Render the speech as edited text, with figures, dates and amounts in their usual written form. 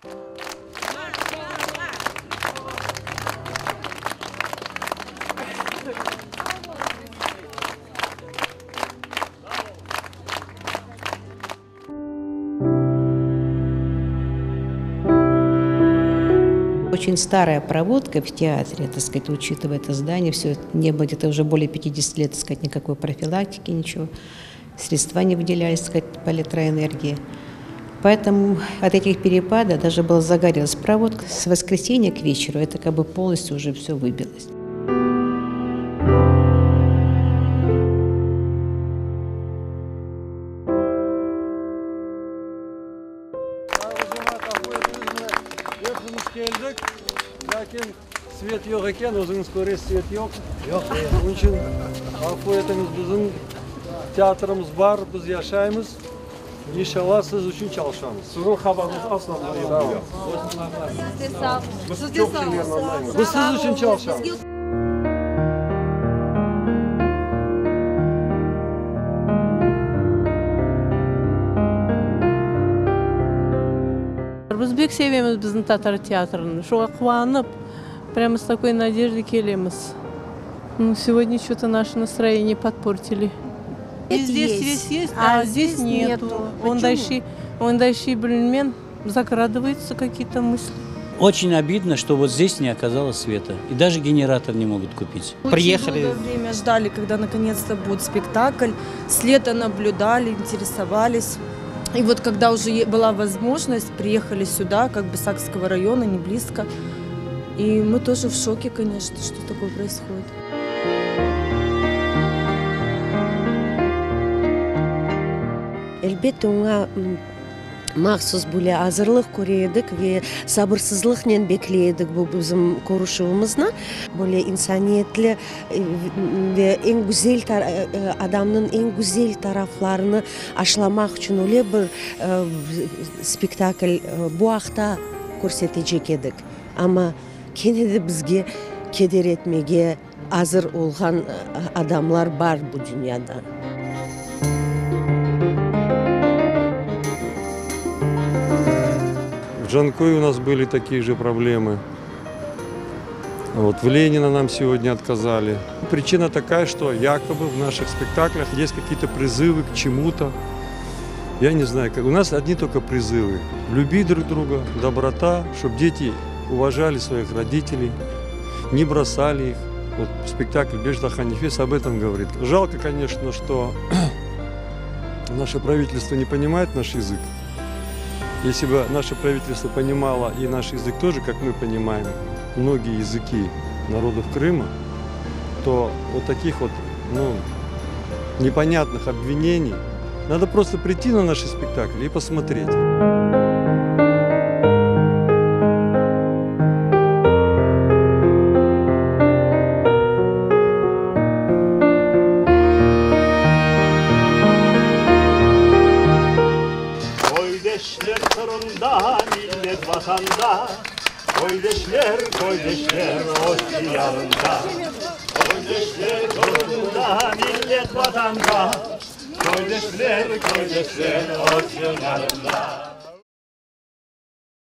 Очень старая проводка в театре, так сказать, учитывая это здание, все не было где-то уже более 50 лет, так сказать, никакой профилактики, ничего. Средства не выделялись, так сказать, по электроэнергии. Поэтому от этих перепадов даже была загорелась проводка. С воскресенья к вечеру это как бы полностью уже все выбилось. Epimiz keldik, lâkin svet yoq eken, özüñiz köresiz, svet yoq. Yoq. Onıñ içün afu etiñiz, bizim teatrımız bar, biz yaşaymız. İnşallah, siz içün çalışamız. Siziñ habañız asla Sağ olun. Biz çoq şeylerni añlaymız. Biz siz içün çalışamız. Biz bek sevemiz bizim tatar teatrini, şoğa quvanıp, prямо с такой надеждой kelemiz. Ну, сегодня что-то наше настроение подпортили. Везде свет есть, а здесь нету. Onday şey bilmem, закрадываются какие-то мысли. Очень обидно, что вот здесь не оказалось света. И даже генератор не могут купить. Очень Приехали. долгое время ждали, когда наконец-то будет спектакль. С лета наблюдали, интересовались. И вот когда уже была возможность, приехали сюда, как бы Сакского района, не близко. И мы тоже в шоке, конечно, что такое происходит. Elbette, oña mahsus böyle azırlıq köre edik ve sabırsızlıqnen bekley edik bu bizim körüşüvimizni. Böyle insaniyetli ve eñ güzel adamnıñ eñ güzel taraflarını aşılamaq içün öyle bir spektakl bu aqta körsetecek edik. Amma kene de bizge keder etmege azır olğan adamlar bar bu dünyada. В Джанкое у нас были такие же проблемы. Вот, в Ленина нам сегодня отказали. Причина такая, что якобы в наших спектаклях есть какие-то призывы к чему-то. Я не знаю, как. У нас одни только призывы. Любить друг друга, доброта, чтобы дети уважали своих родителей, не бросали их. Вот спектакль «Beş daqqa nefes» об этом говорит. Жалко, конечно, что наше правительство не понимает наш язык. Если бы наше правительство понимало и наш язык тоже, как мы понимаем многие языки народов Крыма, то вот таких вот, ну, непонятных обвинений надо просто прийти на наши спектакли и посмотреть. Köydeşler Qırımda, millet vatanda, Köydeşler, köydeşler o diyarında. Köydeşler Qırımda, millet vatanda, Köydeşler, köydeşler o diyarında.